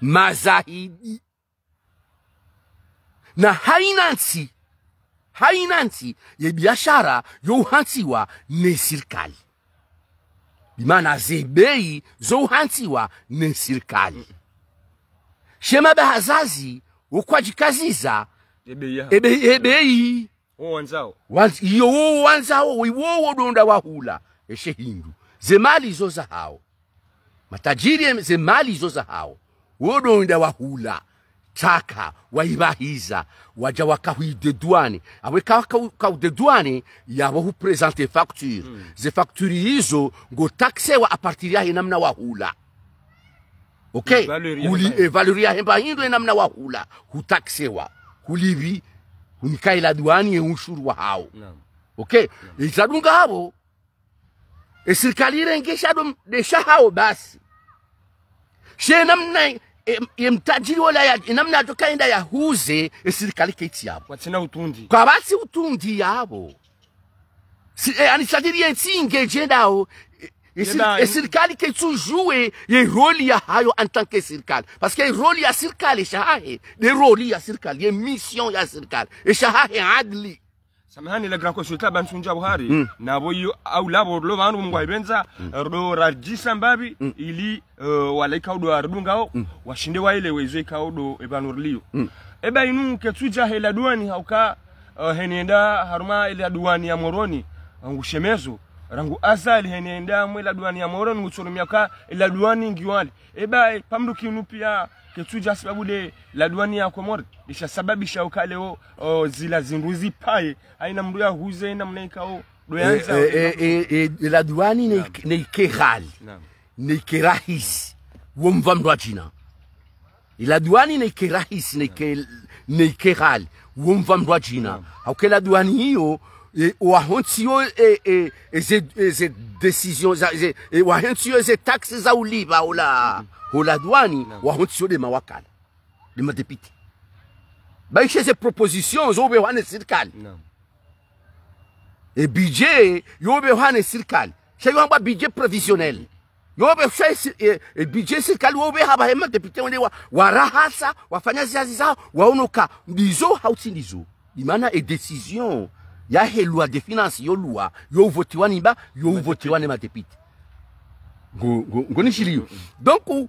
Mazahidi. Na haina ntsi, haina ntsi, ye biashara yo uhantsiwa ne sirikali. Bimaana ze bei zo uhantsiwa ne sirikali. She mabahazazi, wo kwadjikaziza, e bei ya- e bei, e bei. Wo wandzao. Wandz-, iyo wo wandzao, wo, wo, wo ndo nda wahula. Eshe hindru. Ze mali zo zahao. Matajiri em-, ze mali zo zahao. Wo ndo nda wahula. Taka, waibahiza, wadja wakahwi de douane. Awe ka, ka, ka de douane, yapvo hu présenter facture. Ze facture izo, ngo taxewa à partir yahe namna wahula. Ok? Valeur ya huli, hemba. E valeur ya hemba hindru e namna wahula. Hutaxewa. Hulipvi, hunika ila douane ye ushuru wahao. Naam. Ok? Naam. Izadunga hapvo, e sirikali irengesha do m-, de shahao basi. She namna, e, e mtajiri wola ya, e namna yatsoka yende yahuze, e sirikali ketsi yapvo. Kwatsina utundi. Kapvatsi utundi yapvo. Si, e, ani sadiri ye ntsi nge djendao, e, e sir-, e sirikali ketsu jouer ye rôle yahayo en tant que sirikali. Parce que rôle ya sirikali, e shahahe, de rôle ya sirikali, ye mission ya sirikali. E shahahe adli. Samahani, le grand consultant, ba ntsundja buhari. Mm. Napvo iyo, au lapvo, lo pvanu mngwa ipvendza, ndo radjisa mbapvi, ili, eh, wala ikao ndo aridungao, washinde waelewe izo ikao ndo epvanu riliyo. Eba inu ketsudja hela douane hauka, eh, henenda harumwa ela douane ya Moroni, ngushemezo, rangu Azali henenda mwe la douane ya Moroni, ngutsorumia ka ela douane ngiwali. Eba, eh, pamdu kinu pia, ketsudja sababu de la douane ya Komori, lisha sababisha uka leo, o, zila zindru zipaye, haina mndru yahuze, namna ikao, Ndo yandza. Eh, eh, eh, eh, eh, la douane ne, naam, neike ghali. Naam. Neike rahisi. Wo mva mndru adjina. La douane neike rahisi, neike, neike ghali. Wo mva mndru adjina. Naam. Hauka la douane iyo, eh, wahontsi yo, eh, eh, eh, ze, eh, ze décision, za, ze, eh, wahontsi yo ze taxe za ulipva ola, ola douane, naam, wahontsi yo nde mawakala. Nde madéputé. Ba ishe ze proposition zo ubehwa ne sirikali. Naam. E budget yo ubehwa ne sirikali. Sha yo hambwa budget prévisionnel. Yo ubeha e si-, e, e budget sirikali wo ubeha ba he madéputé wende wa, warahasa, wafanya zihazi zawo, waono ka ndizo hau tsi ndizo. Imana e décision ya he loi de finances yo loi, yo uvotiwa ni ba, yo uvotiwa ne madéputé. Ngo, ngo, ngonishiliyo. Donc,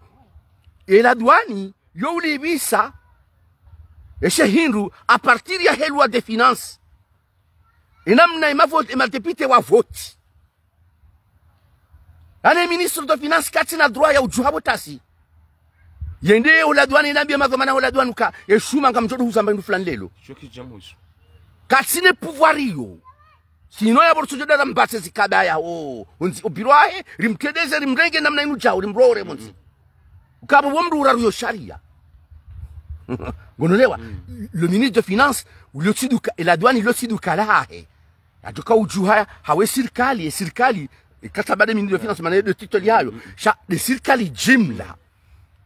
e la douane, yo ulipvisa, eshe hindru, à partir ya he loi de finances. Ina mna ima vote, ima député wa vote. Ane ministre de finances katsina droit ya udjuha bo tasi. Yende ho la douane inambie madhwamana ho la douane ka, e shuma ngamdjo do huzamba hindru fulani lelo. Shoki jamusu. Katsina pouvoir iyo. Sino ya borso djo dara mbatse zikabaya, o. Unzi, o biro ahe, rimtedeze, rimrenge namna inu djao, rimrore monzi. Ukabo wo mndru uraru yo sharia. Ngonolewa, le ministre de finances, ulio tsiduka, e la douane ulio tsiduka lahahe. Yatoka udjuha, hawe sirikali, e sirikali, e katabade ministre de finances, mana de titre yayo. Sha, de sirikali jimla.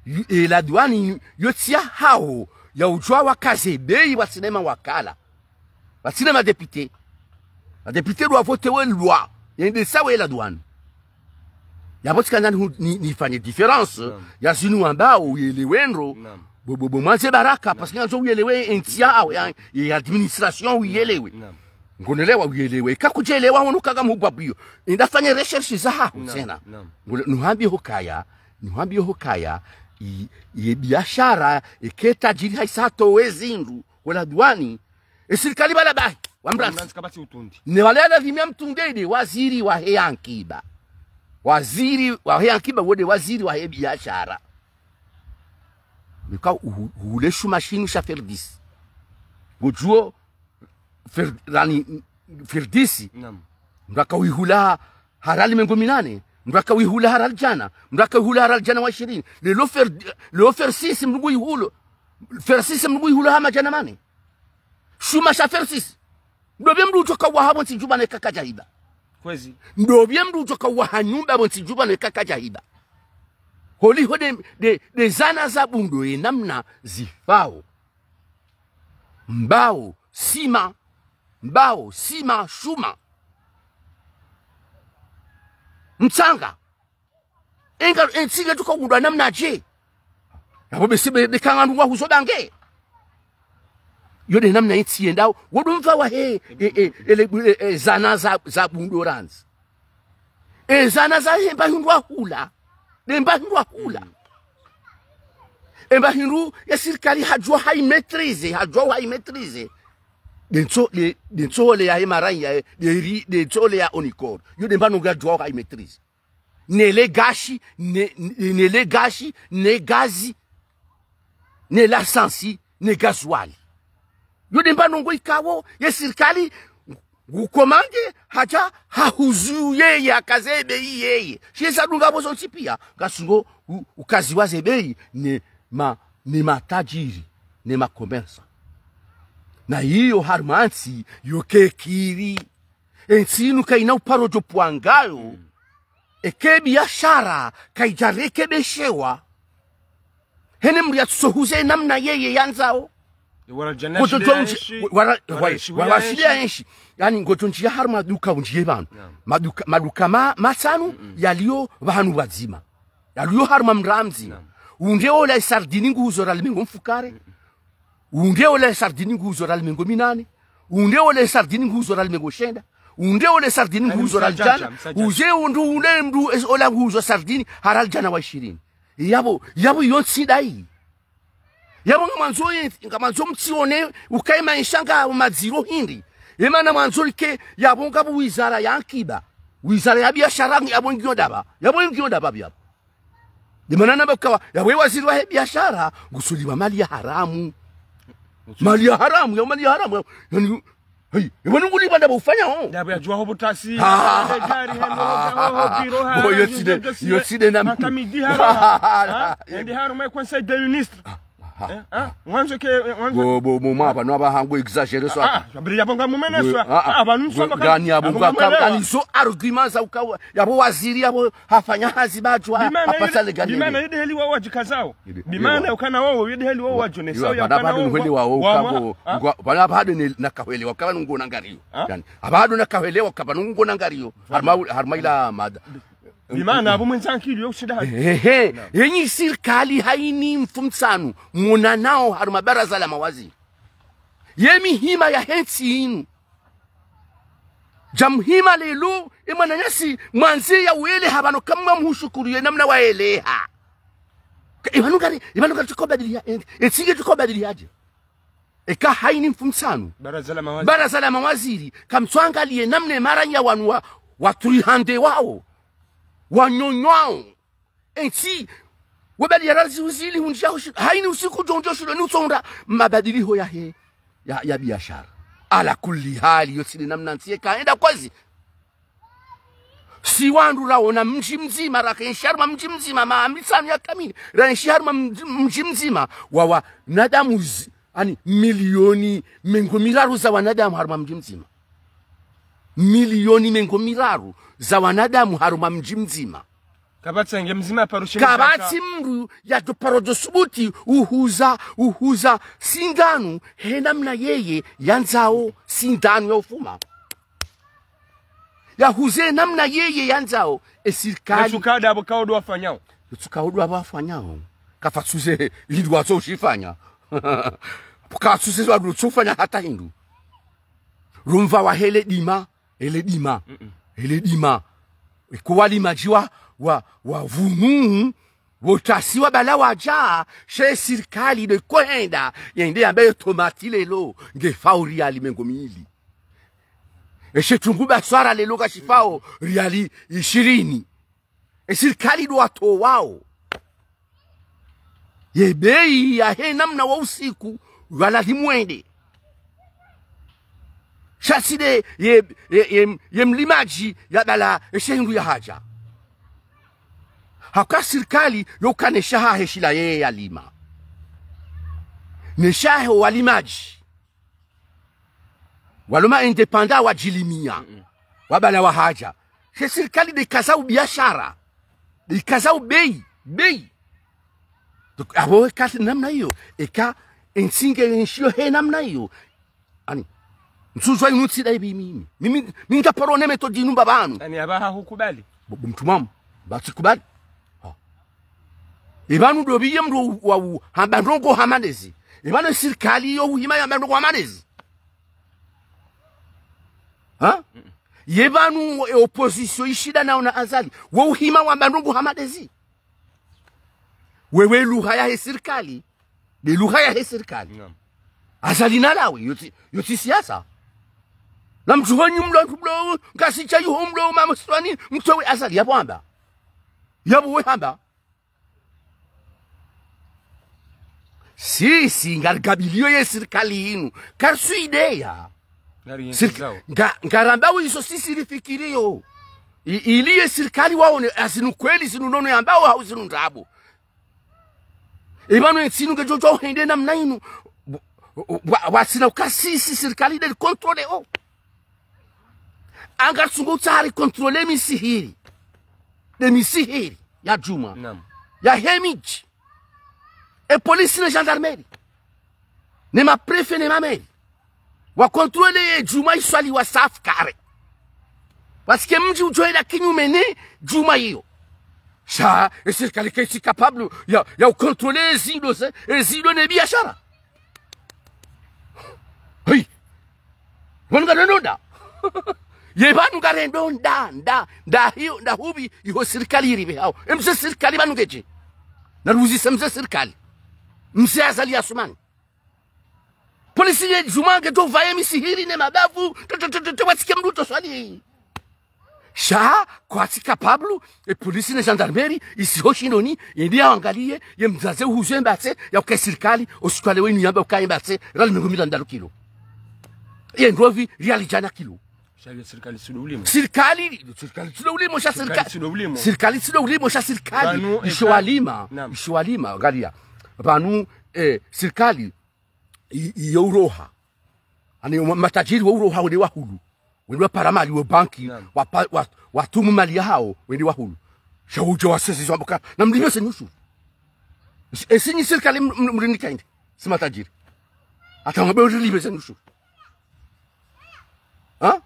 Yu-, e la douane, yo tsi ya hawo, ya udjuha wakaze bei watsina mawakala. Watsina madéputé. Madéputé ndo wa vote we loi. Yende sawa e la douane. Yapvo tsikana ni, ni, nifanye différence. Naam. Ya zinu wambao uyelewe ndro. Naam. Bo, bo, bo, mwanze baraka, naam, parce que ngandzo uyelewe entsi yawo, ya, ya administration uyelewe. Naam. Ngonolewa uyelewe. Kakudjelewa wono kaga mhubwa biyo. Inda fanye recherche zahaho, naam, tsena. Naam. Ngole, nuhambi hokaya, nuhambi hokaya, i, i biashara, eke tajiri haisa hatowe zindru, ho la douane, e sirikali bala bahi, wa mrandzi. Wa mrandzi kapvatsi utrundi. Ne wale ala vimia mtrunde inde waziri wa he ankiba. Waziri wa he ankiba wo nde waziri wa he biashara. Nika u-, uhule shuma shinu sha Ferdis. Ngodjuo Fer-, rani, Ferdis. Naam. Mndru aka wihula ha riali mengo minane. Mndru aka wihula ha riali djana. Mndru aka wihula ha riali djana wa ishirini. Lelo Fer-, lelo Ferdis mndru nguihulo. Ferdis mndru nguihulo ha madjana mane. Shuma sha Ferdis. Ndopvi mndru udjoka waha pvo ntsi djumba ne kaka djahiba. Kwezi. Ndopvi mndru udjoka waha nyumba pvo ntsi djumba ne kaka djahiba. Holiho nde, nde, nde zana za bundo ye namna zifao. Mbao, sima. Mbao, sima, shuma. Mtsanga. Enga, entsi nge tuka undwa namnadje. Yapvo besi be, be kanga ndungu wa huzo bange. Yo nde namna entsi yendao. Wo ndo mva wa he, e, e, ele, e, e, zana za, za bundo randzi. E zana za he mba hindru wa hula. Ne mba hindru wa hula. E mba hindru ya sirikali hadjuwa hai maîtriser, hadjuwa hai maîtriser. Nde ntso, nde, nde ntsohole ya he maranyi ya he, nde ri, nde ntsohole ya Onicor. Yo nde mba nungu yadjuwa hai maîtriser. Ne le gashi, ne, ne, ne le gashi, ne gazi, ne lasansi, ne gazuali. Yo nde mba nungu ikao, ye sirikali, ngukomande, hadja, hahuzu yeye, hakaze bei yeye. Sheza dunga pvo zontsi pia, ngasungo, u-, ukaziwa ze bei, ne ma, ne matajiri, ne ma commerçant. Na iyo harumwa ntsi, yo kekiri. Entsi inu kaina uparo djo pvwangayo. Mm. Eke biashara kaidja rekebeshewa. Hene mndru yatsuso huze namna yeye yandzao. Ngodjo ndjia, wara, wara, wara, wara shiliya enshi. Yaani ngodjo ndjia harumwa maduka undjie pvanu. Naam. Maduka, maduka ma, matsanu yaliyo pvahanu pvadzima. Yaliyo harumwa mramzi. Naam. Undre ola isardini nguhuzo riali mengo mfukare. Undre ola isardini nguhuzo riali mengo minane. Undre ola isardini nguhuzo riali mengo shenda. Undre ola isardini nguhuzo riali djana. Uze undru ule mndru es-, ola nguhuzo sardini ha riali djana wa ishirini. Yapvo, yapvo yontsi ndayi. Yapvo ngamwandzo ye, ngamwandzo mtsione, ukaye maesha nga madziro hindri. Emana mwandzo like, yapvo ngapvo wizara ya ankiba. Wizara ya biashara, yapvo ngiyo ndapvi. Yapvo ngiyo ndapvi yapvo. Nde mana namba ukawa, yapvo ye waziri wa he biashara, ngusuliwa mali ya haramu. Mali ya haramu, ya mali ya haramu, ya, yaani, Hey, iwe nungu liba ndapvo ufanya ho. Ndapvo yadjuwa ho butasi. Ah. Ndapvo yadjari hendo ho, ho, ho, biro ha, bo, yo tside, yo tside na mtu. Hakamidi ha, ha? Ende harumwa Conseil des ministres. Eh, ah, mwandzo ke, eh, mwandzo. Bo, bo, mama, pvanu apvaha ngu exagéré swa. Ah, ah, bri yapvo nga mumeneswa. Ah, ah, pvanu swa. Ngani yapvo nga mumeneswa. Ngani zo arguments za ukawa, yapvo waziri, yapvo hafanya hazi badjwa, hapasa le gani. Bimana yede heli wa wadjikazao. Bimana ukana wao, yede heli wa wadjonesao, ya ukana wao, pvanu pvahanu heli wao, wa, wa, ukabo, ah? Ngwa, pvanu pvahanu ne, nakahwelewa, ukaba nungo nangariyo. Ah? Yani, apvahanu nakahwelewa, ukaba nungo nangariyo. Harumwa, harumwa ila mada. Bimana apvo mwendza nkili yo ushinda hazi. Ehe. Naam. Yenyi sirikali hayini mfumotsanu, muna nao harumwa baraza la mawaziri. Ye mihima yahe ntsi yinu. Dja muhima lelo, e mwananyasi, mwandze ya wele ha pvanu kamwa muhushukuru ye namna waeleha. Ka, e pvanu kari, e pvanu kari tsikobadiliha, e, e tsinge tsikobadiliha dje. Eka hayini mfumotsanu. Baraza la mawaziri. Baraza la mawaziri, kamtsuangaliye namna e maranya wanu wa, watrihande wao. Wanyonywao. Entsi, wabali ya razi uzili hundja hushi, hayini usiku djo ndjo shilo ni utsonda mabadiliho yahe, ya, ya biashara. Ala kulli hali, yo tsile namna ntsi yeka yenda kwezi. Si wandru raona mdji mdzima, raka enshi harumwa mdji mdzima, maha mitsanu ya kamili, ra enshi harumwa mdji, mdji mdzima, wa wanadamu zi-, ani, milioni mengo miraru za wanadamu harumwa mdji mdzima. Milioni mengo miraru za wanadamu harumwa mdji mdzima. Kapvatsi nge mdzima paro shini. Kapvatsi mndru yadjo paro djo subuti uhuza, uhuza sindanu he namna yeye yandzao sindanu ya ufuma. Yahuze namna yeye yandzao, e sirikali. Yetsuka ndapvo kaodo wafanyao. Yetsuka odo wafanyao. Kapvatsi ze hindru watso ushifanya. Kapvatsi ze wandru tso ufanya hata hindru. Rumva wa hele dima, hele dima, mm-mm, hele dima. Iko walimadji wa, wa, wa vunu, wotasiwa bala wadja, she sirikali ndo iko henda, yende yambe ye tomati lelo, nge fao riali mengo mili. Eshe tungu baswara lelo kashifao riali ishirini. E sirikali ndo watowao. Ye beyi yahe namna wa usiku, wala limwende. Sha tsi nde ye, ye, ye, ye mlimadji ya bala eshe hindru ya hadja. Haka sirikali yo kana eshaha he shila yeye yalima. Neshaha he walimadji. Walo ma indépendants wadjilimia. Mm-mm. Wabala wahadja. She sirikali nde ikazao biashara. Nde ikazao beyi, beyi. Donc, apvo eka namna iyo, eka entsi nge enshiyo he namna iyo. Ani, ntsuzwa inu tsi ndaibi mimi. Mimi, mi ngaparo ne méthode inu mbapvanu. Ani apvaha hukubali? Bo, bo mtru mamu, ba tsikubali. Ha. E pvanu ndo biye mndru wa u, hamba ndrongo hama ndezi. E pvanu sirikali yo uhima yamba ndrongo hama ndezi. Ha? Ye pvanu e opposition ishindana na Azali. Wo uhima wamba ndrongo hama ndezi. Wewe lugha yahe sirikali. Nde lugha yahe sirikali. Naam. Azali nalawe, yo tsi, yo tsi siasa. Na mtru honyi mlo, mtru mlo, ngasi cha yuho mlo, mama sitwani, mtru we Azali, yapvo hamba. Yapvo we hamba. Sisi, ngarigabiliyo ye sirikali inu. Karisuideya. Sirk-, nga, ngarambao izo sisi rifikiriyo. I, ili ye sirikali waone, azinu kweli, zinu nono yambao, hau zinu ndrabo. E pvanu entsi inu ngedjo djo hende namna inu. Wa, wa, wa, watsina uka sisi sirikali nde contrôleo. Anga tsungo utsaha ri contrôler misihiri. Nde misihiri ya djumwa. Naam. Yahe midji. E polisi ne gendarmerie. Ne ma préfet ne ma maire. Wa contrôler ye djumwa iswaliwa safi carré. Parce que mdji udjo henda kinyume ne djumwa iyo. Sha, e sirikali kaitsi capable ya, ya u contrôler ezindro ze, ezindro ne biashara. Hey! Pvanu ngarendo nda. Ye pvanu ngarendo nda, nda, nda hiyo, nda hupvi, iho sirikali iripve hao. E mze sirikali pvanu ngedje. Naruzise mze sirikali. Mze Azali Assoumani. Polisi ye djumwa ngedjo pvaye misihiri ne mabavu, to, to, to, to, to, watsike mndru to swali. Sha, kwatsi capable, e polisi ne gendarmerie, isiho shindoni, yende yaangaliye, ye mdzadze uhuzwe mbatse, ya uka e sirikali, o sirikali wenu yamba uka e mbatse, rali mengo miraru kilo. Ye ndopvi riali djana kilo? Sha yo sirikali tsi ndo ulimo. Sirikali, sirikali tsi ndo ulimo, sha sirikali. Sirikali tsi ndo ulimo. Sirikali tsi ndo ulimo, sha sirikali. Pvanu isho eka- walima, Naam. isho walima, angalia. Pvanu, eh, sirikali, i-, iyo uroha. Ani, ma-, matajiri wa uroha wende wahulu. Wende wapara mali wa banki, Naam. wapa-, wa-, watumu mali yahawo, wende wahulu. Sha udjo wasezi zwa mboka, namlipve ze nyushuru. Esi-, esi nyi sirikali m-, m-, mrinika inde, si matajiri. Hata mwambe urilipve ze nyushuru. Ha?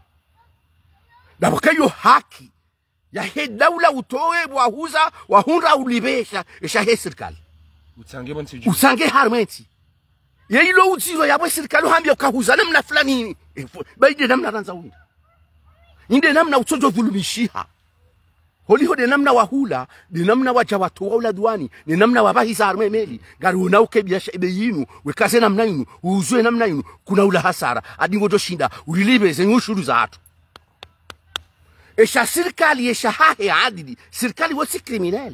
Ndapvo ka yo haki yahe daula utowe, wahuza, wahundra ulipve esha, esha he sirikali. Utsange pvo ntsi dju. Utsange harumwa entsi. Ye ilo udziro yapvo sirikali uhambia ukahuza namna fulani. E, fu-, ba inde namna randza undi. Inde namna utsodjo dhulumishiha. Holiho nde namna wahula, nde namna wadja watowa ula duwani, nde namna wapvahiza harumwa emeli, ngari una uke biasha ebe yinu, wekaze namna yinu, uzwe namna yinu, kuna ula hasara, adi ngodjo shinda, urilipve ze nyushuru zahatru. Esha sirikali, esha hahe adili, sirikali wo tsi criminel.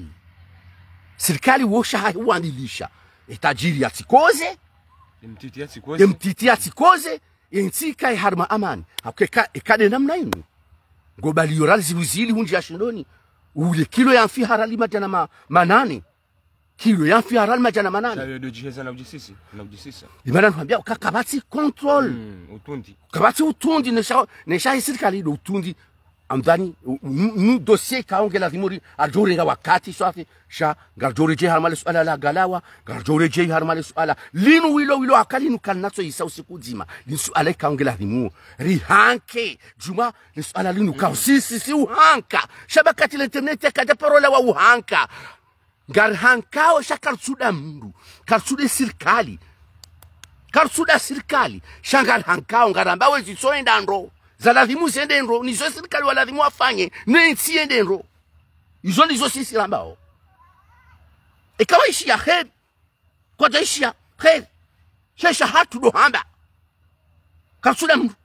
Sirikali wo sha hahe uadilisha. Etajiri yatsikoze, Emtiti yatsikoze. emtiti yatsikoze, entsi ikaye harumwa amani. Hauka eka, eka nde namna yinu. Ngopvaliyo rali zihuzili hundji ya shindoni. Ule kilo ya mfi harali madjana ma-, manane. Kilo ya mfi harali madjana manane. Sha yo ndo djiheza na udjisisi, na udjisisa. Imana nuhambia uka kapvatsi contrôle. Mm, utundi. Kapvatsi utundi nesha, nesha he sirikali ndo utundi. Amdhani, u-, u-, nu, nu dossier ikao nge ladhimu ri, ardjo urenga wakati swafi, sha, ngardjo redjei harumwa le suala la galawa, ngardjo redjei harumwa le suala. Linu wilo, wilo haka linu kali natso isa usiku dzima. Linu suala ikao nge ladhimu. Rihanke, djuma, le suala linu kao. Si, si, si uhanka. Sha ba kati la internet yakadja parola wa uhanka. Ngarihankao sha kartsuda mndru. Kartsuda sirikali. Kartsuda sirikali. Sha ngarihankao, ngarambao ezitso enda ndro. Za ladhimu zende ndro. Nizo sirikali wa ladhimu wafanye. Ne ntsi yende ndro. Izo nizo sisi rambao. Eka waishiya heri. Kwadjaishiya heri. Sha esha hatru ndo hamba. Kartsuda mndru.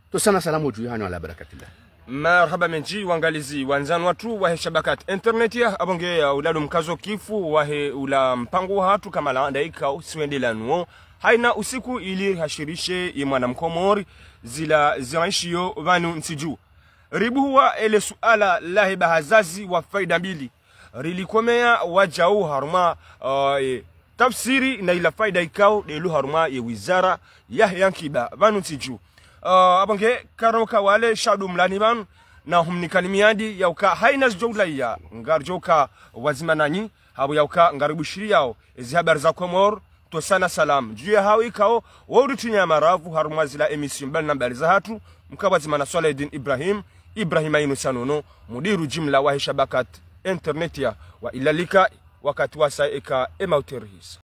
Ntsotsana salamu dju yahanyu ala barakatillah. Marahaba mendji wangalizi wandzani watru wahe shabakat internet ya, apvo nge ya ulalo mkazo kifu wahe ula mpango wahatru kamala ndaika usiwendelea nuwo. Haina usiku ili hashirishe ye mwana mkomori zila zianshiyo pvanu ntsi dju. Ribuhuwa ele suala lahe bahazazi wa faida mbili. Rilikomea wadjau harumwa, uh, e, tafsiri na ila faida ikao ndelo harumwa ye wizara yahe ya nkiba pvanu ntsi dju. Uh, apvo nge karoka wale sha ndo mlani pvanu na humnikani miadi ya uka haina zidjo ulaya ngardjoka wadzima nanyi, hapvo ya uka ngaribushiriyao ezi habari za Komor, ntsotsana salam. Dju ya hawo ikao, wo uritrinya maravu harumwa zila emission mbali na mbali zahatru, mka pvwadzima na Swalaheddin Ibrahim, Ibrahim Ainu Sanono, mudiru jimla wahe shabakat internet ya wa ilalika wakati wasa eka emauterihisa.